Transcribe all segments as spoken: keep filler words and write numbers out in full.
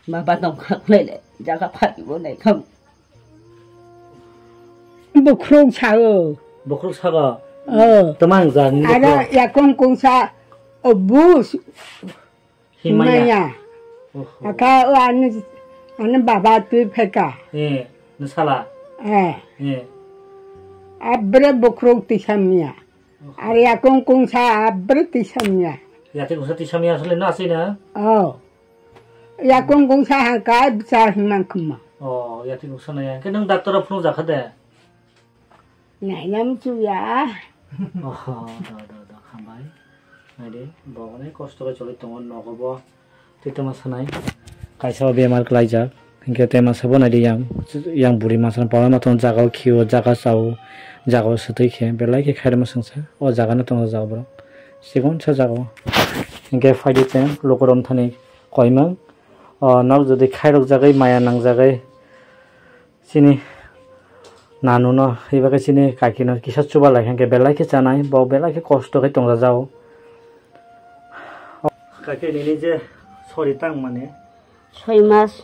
Baba tongkha khwlaile, jaga phaibo nai kham. Bukhuk sao. Bukhuk sago. Oh. Tamang jani Ada bukhuk. Yakung kungsa, oh, bus. Himaya. Himaya. Oho. Aka, oh, ani, ani baba twi pheka. Eh, nusala. Eh. Eh. Abre bukhuk tisamya. Oho. Ar yakung kungsa abre tisamya. Yakung kungsa tisamya asle na asina? Oh. Yakung kungsa hangka bichar himang khuma. Oh, yakung kungsa na ya. Ke nang doctor phunu jakha de? Nainam chuya. Oh, do, do, do, hambai. Naidi, bo onek kosto khe choli tongo nogo bo. Tei tama sanai. Kaisa o bemar klaijak. Hinkhe tei masa bo naidi yang, yang buri masa pala ma tong jaga o khio, jaga chao, jaga o swtwi khe belai khe khairokma swngsa. O jaga no tongo jaga borok. Chikon sa jaga o. Hinkhe phaidi tei lukurom thani koimang. O nok jodi khairok jagwi maya nang jagwi. Chini nanuno, eba khe chini kakino kisa chuba lai khe belai khe chanai, bo belai khe kosto khe tongjajao. Kaki nini je sori tang mane? Soi mas,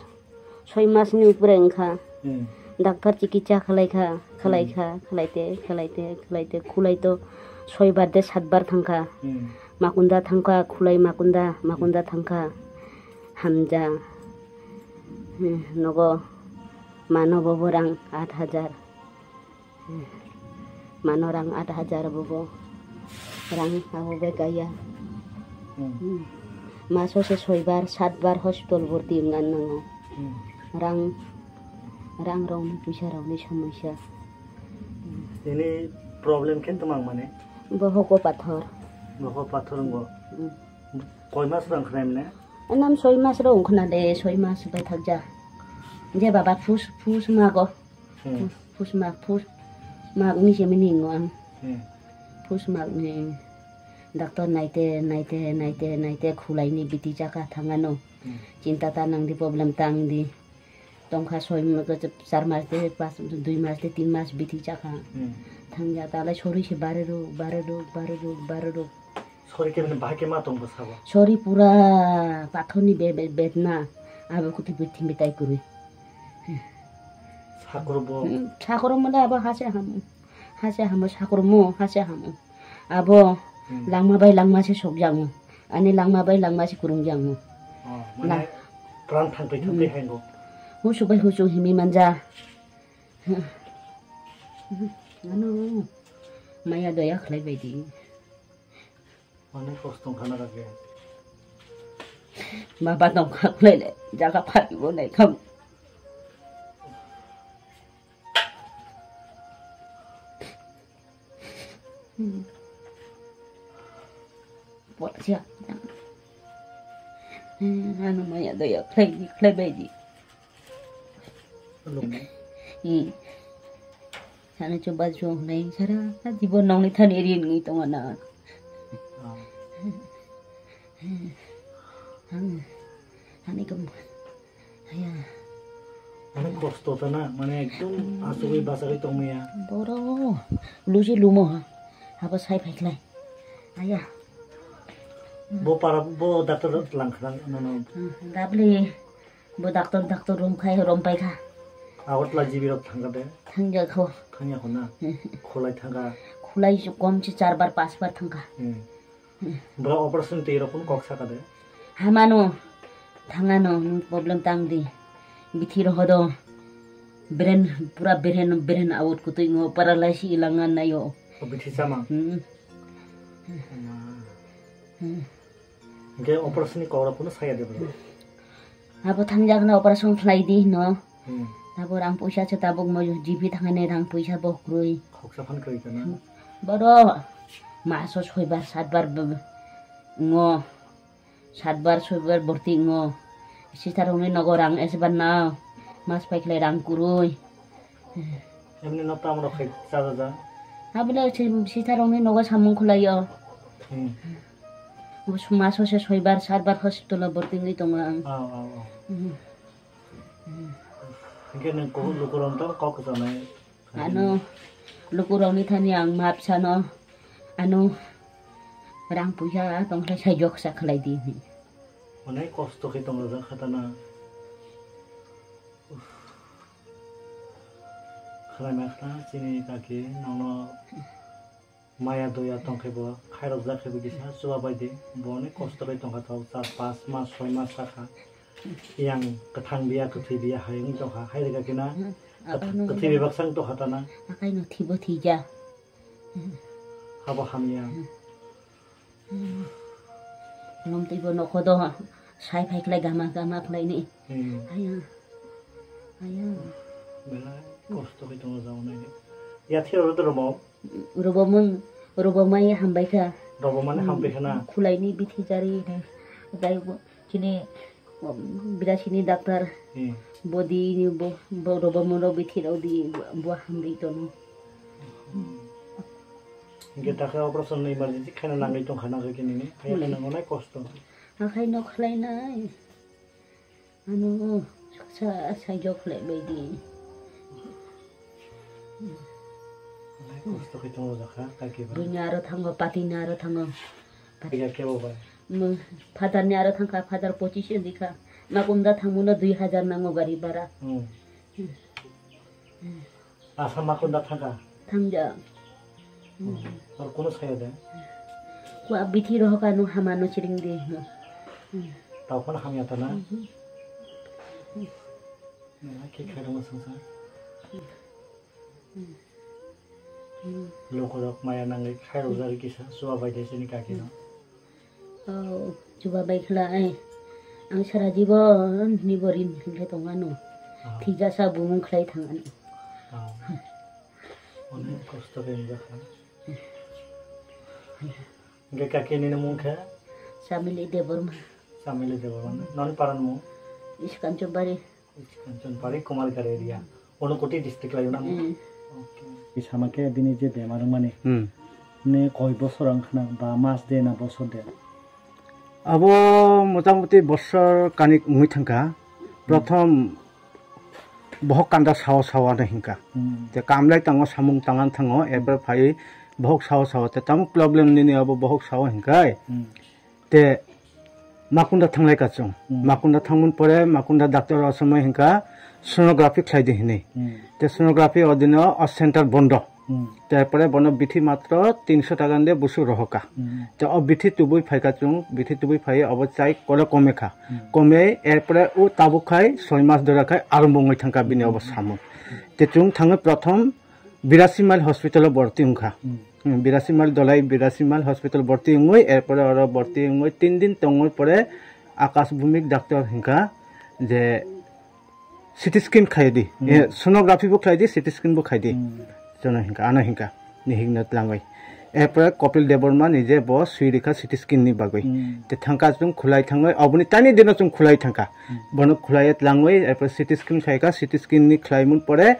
soi mas ni upre wngkha. Hmm. Doctor chikitsa khlai kha, khlai Hmm. kha, khlai te, khlai te, khlai te, khulai to soi bar de sat bar thang kha. Hmm. Makunda thang kha, khulai makunda, makunda thang kha. Hamja. Hmm, nogo mano bobo rang aat hajar. Hmm. Mano rang aat hajar bobo. Rang abo bai kaya. Hmm. Hmm. Maso se soi bar, sat bar hospital borti wngna nango. Hmm. Rang, rang rokni, puisa rokni somosya. Ini problem khe tamang mane? Bo hoko pathor. Bo hoko pathor wngbo. Hmm. Koi mas rang khnai mane? Enam soi mas rok wngkhna de, soi mas bai thakja. Je baba phus, phus mago. Hmm. Phus, phus mag, phus mag ni se mini ngo ang. Hmm. Phus mag ni doctor naite, naite, naite, naite khulai ni biti chakha thangano. Hmm. Chinta ta nang di, problem tang di. Tongkha soi ma-, char mas de, pas, dui mas de, tin mas biti chakha. Hmm. Thangya talai sori se bare rok, bare rok, bare rok, bare rok. Sori khe mane bahai khe ma tong bwsabo? Sori pura pathorni be-, be-, bedna. Abo kuti bwthwng betai kwrwi. Sakrobo? Hmm, sakromo da abo hase ham. Hase hamo, sakromo, hase hamo. Abo Hmm. langma bai langma se sokjakgo. Ani langma bai langma se kwrwngjakgo. Oh, mane La- pran thangtwi thangtwi Hmm. haino. Husu bai husu himwi manja. Ano maya doya khlai bai di. Mane kosto wngkha na khe. Baba tongkha khwlaile, jaga phaibo nai kham. Porsia. Ano maya doya khlai di, khlai bai di. Lung. Hmm. Sana coba juang nai sara jibo nongni thani rin ngi tongo na. Ah. Ang, ani kam. Aya. Ani kosto ta na, mane ekdom asugwi basagwi tongmaya. Boro, luji lumo ha. Habo sai phaikhlai. Aya. Bo para, bo doctor lang khna, no, no. Hmm, dabli. Bo doctor, doctor rom khai, rom pai kha. Agartala G B rok thangkha de? Thangya kho. Thangya kho na? Hmm. Khulai thangkha? Khulai se kom se char bar, pas bar thangkha. Hmm. Bwra operation twi rok kok sakha de? Hamano. Thangano, problem tang di. Bithi rohodo. Brain, pura brain, brain out kutui ngo, paralysis ilanga nayo. O bithi chamang? Hmm. Hmm. Hingke operation ni kok rok phano saya de bwrwi? Abo thangjakna operation khlai di hino. Hmm. Abo rang puisa se tabuk mo G P thangani rang puisa bo kwrwi. Khoksa phan kwrwi kana? Boro maso soibar satbar b-, ngo satbar soibar borti ngo. Sister rokni nogo rang esebar nao mas paikhlai rang kwrwi. Emni no tamo rok khai chajaja. Abole si-, sister rokni nogo samung khwlaio. Hmm. Bo suma sose soibar satbar hospital o borti wngwi tongo ang. Oh, oh, oh. Hmm. Hingke nwng ko-, lukurok to kok kwchanai. Ano lukurokni thani ang map sano. Ano rang puisa tongkhe sai joksa khlai di. Onek kosto khe tongo jak khatana. Khlaima khna chini kaki nono maya doya tongkhe bo khairok jak khe bo kisa chuba bai di. Bo onek kosto khe tongkha tok char pas mas soi mas sakha. Yang kwthang biya kwthwi biya hai wng tongkha hai rega kina. Hmm. Kwth-, akai no kwthwi bebak sang tongkha tana. Akai no thibo thija. Habo hamya. Hmm. Lomtwi bo nokho do sai phai khlai gama gama khlai ni. Hmm. Aya. Aya. Belai kosto khe tongo jao nai. Ya thiro ro romo. Robomung, robomai hambai kha. Robomani hambai kha na? Khulai ni bithi jari ni. Dai bo chini, um, birasini doctor. Hmm. Bodi ni bo, bo robomung ro bithi ro di bo hambai tono. Hingke takhe operation ni emergency khaina nangwi tongkha nangkhe kini ni. Haya khe nango nai kosto. Akhai no khlai nai. Ano sa sa jok khlai bai di. Nai kosto khe tongo jakha kaki ba. Buini aro thango, pati ni aro thango. Pati ga kebo ba. Mo father ni aro thangkha, father pochis di kha. Makunda thangmo no dui hajar nango gari bara. Hmm. Asa makunda thangkha? Thangja. Hmm. Ar kono saya de? Kua bithi rohoka no hama no chiring di. Hmm. Tau kono hamya ta na? Hmm. Na, ke khairok ma sangsa. Hmm. Lokorok maya nangwi khairok jari kisa, chuba bai de chini kaki no. Oh, chuba bai khlai. Ang sara jibon ni bo rin hingke tongmano. Ah. Thijasa bumung khlai thangano. Ah. Onek kosto khe wngjakha. Hingke kaki nini mung khe? Chamili Debbarma. Chamili Debbarma. Noni paran mung? Iskanchanbari. Kanchanpari, Kumarghat area. Unakoti district lai unang. Hmm. Okay. Isama khe bini je bemar wngmani. Hmm. Ni koi bosor wngkhna ba mas de na bosor de? Abo motamoti bosor kanik wngwi thangkha. Hmm. Prothom bohok kanda sao sao ano hingka. Hmm. Te kamlai tango samung tangan thango, hmm, erpor phai bohok sao sao te tamo problem nini abo bohok sao hingkai. Hmm. Te Makunda thanglai ka chwng. Hmm. Makunda thangmani pore Makunda doctor o somoi hingka sonography khlai di hinwi. Hmm. Te sonography o dino o center bondo. Hmm. Te pore bono bithi matro tinso taka de busu rohoka. Hmm. Te o bithi tubui phaika chwng, bithi tubui phai obo chai kole kome kha. Hmm. Kome erpore o tabuk khai soi mas dora khai arombo wngwi thangka bini obo, hmm, samung. Te chwng thangwi prothom Birasi Mile Hospital o borti wngkha. Hmm. Hmm, Birasi Mile Dolai Birasi Mile Hospital borti wngwi, erpore oro borti wngwi tin din tongwi pore Akash Bhumik doctor hingkha je C T scan khaidi, hmm, eh, sonography bo khlaidi, C T scan bo khaidi. Hmm. Jono hingkha, ano hingkha, ni hingno tlangwi. Erpore Kapil Debbarma ni je bo swi rikha C T scan ni bagwi. Hmm. Te thangka chwng khulai thangwi, oboni tani dino chwng khulai thangka. Hmm. Bono khulai tlangwi, erpore C T scan khaika, C T scan ni khlaimun pore,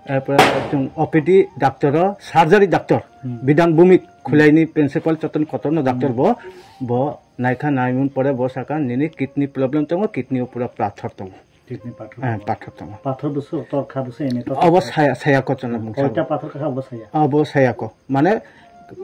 Erpore chwng O P D doctor o, surgery doctor, hmm, Bidan Bhumik, hmm, khulaini principal Chotton Kotor no doctor, hmm, bo, bo naikha naimun pore bo saka nini kidney problem tongo, kidney o pura pathor tongo. Kidney pathor. Eh, tongo. Pathor tongo. Pathor busu, torkha busu, ene torkha. Obo saya, saya ko chwng bung. Koita pathor kha obo saya. Obo saya ko. Mane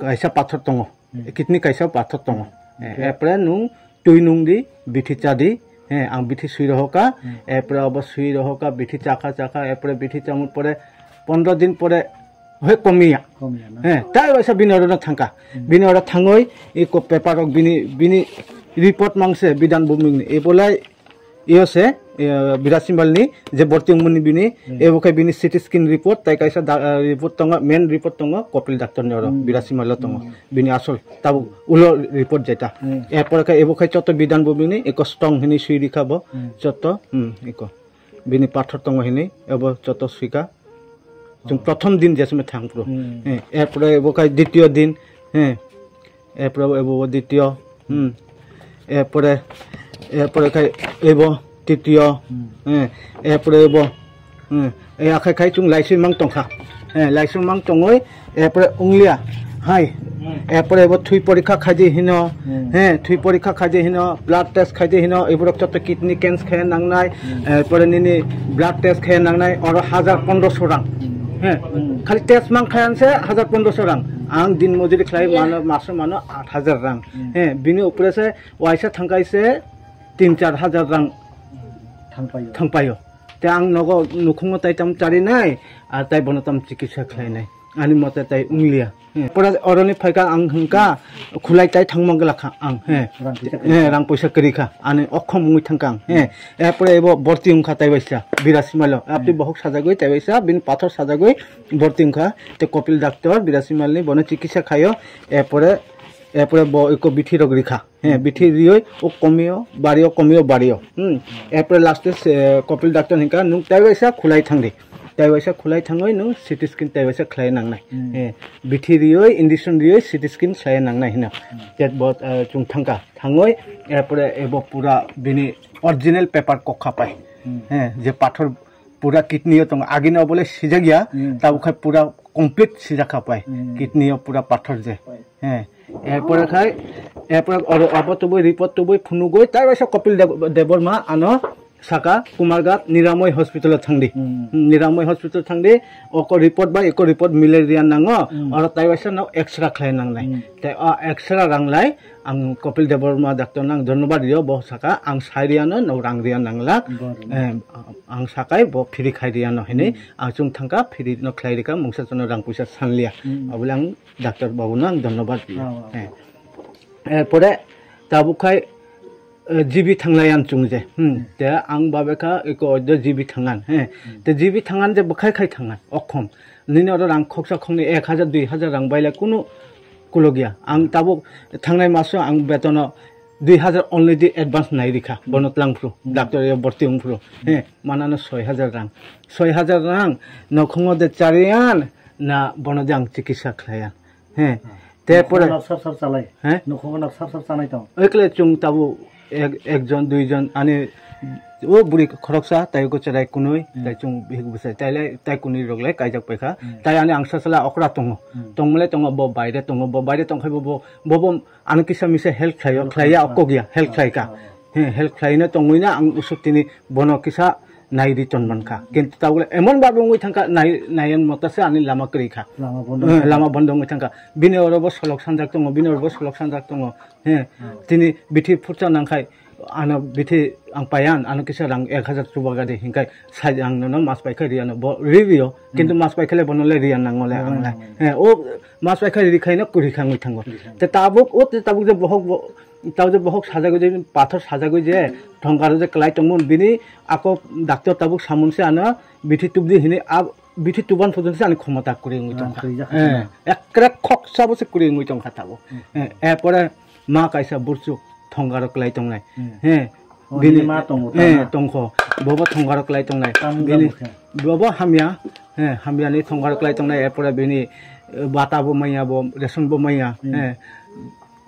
kaisa pathor tongo. Hmm. Kidney kaisa pathor tongo. Hmm. Eh, okay. Erpore nung twi nung di, bithi cha di. He, ang bithi swi rohoka, hmm, erpore obo swi rohoka, bithi chakha chakha, erpore bithi chamung pore pondro din pore hoi komiya. Komiya na? He, tai waisa bini oro no thangka. Hmm. Bini oro thangoi iko paper rok bini, bini report mangse Bidan Bhumik ni. Ebolai iyo se, eh, Birasi Mile ni je borti wngmani bini, hmm, ebo khe bini C T scan report, tai kaisa da-, eh, report tongo, main report tongo, Kapil doctor ni oro, hmm, Birasi Mile o tongo. Hmm. Bini asol tabuk ulo report jeta. Hmm. Erpore khe ebo khai joto Bidan Bhumik ni eko stone hinwi swi rikha bo, hmm, joto, hmm, eko. Bini pathor tongo hinwi ebo joto swika. Chwng, oh, prothom din jesme thang phuru. Hmm. Eh, erpore ebo khai ditiyo din, eh, erpore ebo, ebo ditiyo, hmm. Erpore, erpore khai ebo titiyo, hmm, eh, erpore ebo, hmm. Eh, akhai khai chwng laiswi mang tongkha. Eh, laiswi mang tongoi, erpore wngliya. Hai. Hmm. Erpore ebo thwi porikha khaidi hino. Hmm. He, thwi porikha khaidi hino, blood test khaidi hino, eborok joto kidney cancer khaya nangnai. Hmm. Erpore nini blood test khaya nangnai, oro hajar pondroso rang. Hmm. He. Hmm. Khali test mang khaya se hajar pondroso rang. Ang din mojuri khlai, yeah, mano, maso mano aat hajar rang. Hmm. He, bini upore se waisa thangkai se tin char hajar rang thangpaio. Thangpaio. Te ang nogo nukhungo tai tam charinai, ar tai bono tam chikitsa khlainai. Ani mote tai wngliya. He, pura oroni phaikha ang hwnkha, khulai tai thangma glakha ang. He. Rang poisa kwrwi. He, rang poisa kwrwi kha. Ani okhom wngwi thangkha ang. He. Erpore ebo borti wngkha tai waisa, birasi mailo. Apni bohok sajagwi tai waisa, bini pathor sajagwi borti wngkha. Te Kopil doctor birasi malni bono chikitsa khaio. Erpore, erpore bo eko bithi rok rikha. He, bithi rioi, o komio, bario, komio, bario. Hmm. Erpore last-o se, Kopil doctor hinkha, "Nwng tai waisa khulai thangdi. Tai waisa khulai thangoi nwng C T scan tai waisa khlai nangnai." Hmm. He, bithi rioi, injection rioi, C T scan khlai nangnai hino. Hmm. Tet bo, eh, chwng thangkha. Thangoi, erpore ebo pura bini original paper kokha pai. Hmm. He, je pathor pura kidney o tongo, agini obole sijak ya, hmm, tabuk khai pura complete sijak kha pai. Hmm. Kidney o pura pathor je. Pai. He. Erpore khai, erpore oro abo tubui report tubui phunugui, tai waisa Kopil Deb-, Debbarma ano saka Kumarghat Niramoi Hospital o thangdi. Hmm. Niramoi Hospital thangdi, oko report bai eko report mile riya nango, hmm, oro tai waisa no X-ray khlai nangnai. Hmm. Te o X-ray rang lai, ang Kopil Debbarma doctor no ang dhonnobad rio, bo saka, ang sai riya no, no rang riya nangla. Bor. Em, ang sakai bo free khai riya no hinui, hmm, ang chwng thangkha free no khlai rikha, mungsa chwngno rang puisa sanliya. Hmm. Abole ang doctor babu no ang dhonnobad rio. Oh, oh. Eh. Erpore tabuk khai, eh, G B thanglai ang chwng je. Hmm. Hmm. Te ang babekha eko oido G B thangan. He. Hmm. Te G B thangan je bwkhai khai thangan. Okhom. Nini oro rang khoksa khoknwi ek hajar dui hajar rang bailai kunu kulogya. Ang tabuk thangnai maso ang betono dui hajar already advance nai rikha. Bono tlangphru, hmm, doctor yo borti wngphru. Hmm. He, manano soi hajar rang. Soi hajar rang nokhongo de chariyan na bono de ang chikitsa khlaiyan. He. Hmm. Te pore. Nokhongo sar sar chalai. He? Nokhongo sar sar chanai tong. Ekle chwng tabuk ek, ekjon, duijon ani o buri khoroksa, tai ko cherai kunui, hmm, tai chwng bihik bwsai, tai le, tai kunui rok le kaijak paikha. Hmm. Tai ani angsa sala okra tongo. Hmm. Tongmole tongo, bo baire tongo, bo baire tongkhai bo, bo, bo, bo ano kisa misa help khlaio, help khlaiya, khlai. Okok ya, help khlaika. Oh, oh. He, help khlaina tongwina ang usuk tini bono kisa nai ri ton mankha. Kintu tabuk le emon babu wngwi thangkha, nai, nayan motase ani lama kwrwi kha. Lama bondo. Eh, lama bondo wngwi thangkha. Bini oro bo solok sanjak tongo, bini oro bo solok sanjak tongo. He, hmm, tini bithi phurcha nangkhai, ano bithi ang payan, ano kisa rang ek hajar chubaga de hinkai sai ang nono mas paikha riyano bo ribio, kintu, hmm, mas paikha le bono le riyan nango le ang le. Hmm. He, o mas paikha rikhaino kwrwi kha wngwi thango. Kwrwi kha. Te tabuk, o te tabuk je bohok bo, tabuk je bohok sajagwi je, pathor sajagwi je, thongkaro je kwlai tongmon bini ako doctor tabuk samun se ano bithi tubdi hini a bithi tuban photon se ani khomota kwrwi wngwi tongkha. Ah, kwrwi jakha. Eh, ekre khoksa bo se kwrwi wngwi tongkha tabuk. Hmm. Eh, erpore ma kaisa burchuk thongkaro kwlai tongnai. Hmm. He, oh, bini, bini ma tongo, eh, tama? Tongkho. Bobo thongkaro kwlai tongnai. Tamo bini, gabukhe? Bobo hamya. He, hamya ni thongkaro kwlai tongnai. Erpore bini, eh, bata bo maya bo, ration bo maya. Hmm. He.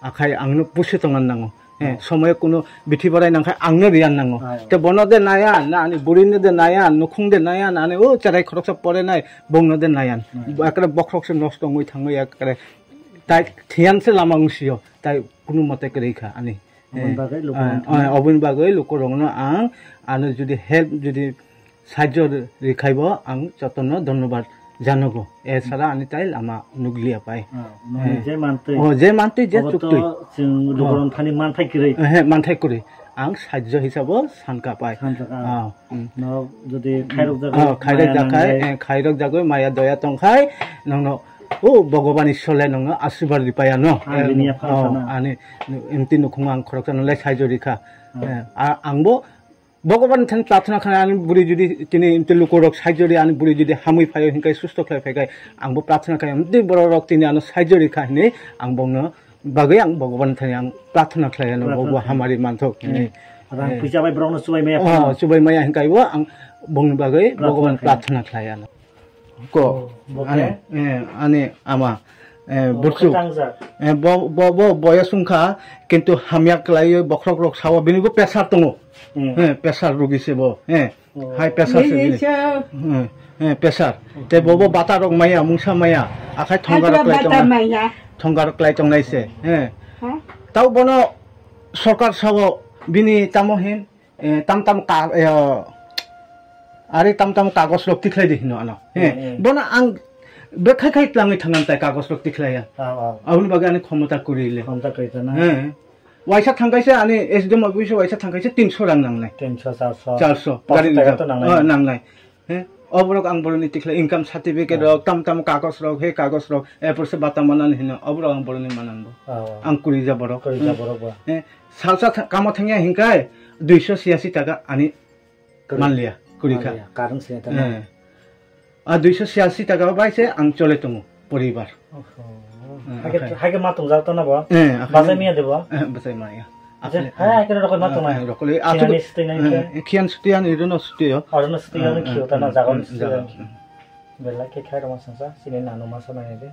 Akhai ang no pusi tongna nango. He, oh, somoy kuno bithi borai nangkhai ang no riyan nango. Ayo. Te bono de naya, na ani buri no de naya, nukhung de naya, na ani o cherai khoroksa pore nai, bong no de naya. Ayo. Ekre bokhorok se nosto wngwi thangwi ekre. Tai thiyan se lama wngsio, tai kunu mote kwrwi kha ani. Oboni bagwi lukurok, eh, thani, eh, oboni bagwi lukurokno ang ano jodi help, jodi sahajyo ri-, rikhaibo ang jotono dhonnobad janogo. E sara ani tai lama nukliya pai. Ah, noni, eh, je mantwi. Oh, je mantwi, je obo to chuktwi. Chwng lukurok, oh, thani manthai kwrwi. Eh, he, manthai kwrwi. Ang sahajyo hisabo sankha pai. Sankha, ah. Ah, mm. No, jodi khairok, mm, jagwi, ah, khairok maya jakkhai, nangnai, eh, khairok jagwi maya doya tongkhai, nongno, oh, Bhagwan Ishwar le nongno asirwad ripaya no. Ah, eh, bini no, yapha oh, sana. Ani, emti nukhung ang khoroksa nolai sahajyo rikha. Ah. Eh, a-, angbo Bhagwan thani prarthana khlai ani bwrwi jodi tini tei lukurok sahajyo ri ani bwrwi jodi hamwi phaio hinkai susto khlai phaikai angbo prarthana khlai ani tei bororok tini ano sahajyo rikha hinwi ang bongno bagwi ang Bhagwan thani ang prarthana khlai ano bo, bo, prarthana khlai, hamari manthok hinwi. Hmm. Rang, eh, puisa bai borokno chubai maya, oh, phano chubai maya hinkai bo ang bongni bagwi prarthana, Bhagwan khlai, prarthana khlai ano. Ko, oh, bo ani, khe? Eh, ani ama, eh, bo burchuk. Khe tangjak. Eh, bo, bo, bo boyos wngkha, kintu hamya kwlaiwi bokhorok rok sao, bini bo pressure tongo. Hmm. Eh, pressure rugi se bo, eh, oh, high pressure se bini. Bini se. Eh, eh, pressure. Te bo, bo bata rok maya, mungsa maya, akhai thongga rok, akhai kwlai bata tongnai. Maya. Thongga rok kwlai tongnai se, eh. Ha? Tao bono sorkar sao bini tamo hin, eh, tam tam ka, eh, ari tam tam kagos rok tikhlai di hino ano. He, eh, eh. Bono ang bekhai khai tlangwi thangan tai kagos rok tikhlai ya. Ah, ah. Aboni bagwi ani khomota kwrwi le. Khomota kwrwi ta na? He. Waisa thangkaisa ani S D M office waisa thangkaisa tinso rang nangnai. Tinso, charso. Charso. Paanch gari sho taka reserve. To nangnai. Oh, nangnai. He? O borok ang boroni tikhle income certificate rok, tam tam kagos rok, he kagos rok, erpor se bata manan hino, o borok ang boroni manan bo. Oh. Ang kurija borok. Kurija borok bo. He? Salsa tha-, kamo thangya hinkai duiso siasi taka ani Kuri. Manliya, kuri kha. Manliya, karon sini tamo. Eh. A duiso siasi taka bai se ang chole tongo poribar. Oho. Eh, haike, akhai. Haike ma tongjak to na bo? Eh, akhai. Bachai miya de bo? Eh, bachai maya. Je, akhai, hai, eh. Haike rokoi ma tongnai? Eh, rokoi. Sinani ato, sutui nai eh, ke? Eh, khiyan sutui ani rono sutui yo. Orono sutui yo, eh, khiyo ta na, eh, jaga eh, ni sutui jaga, yo. Eh. Belai khe khai roma sangsa, sini nanu ma sa nai de.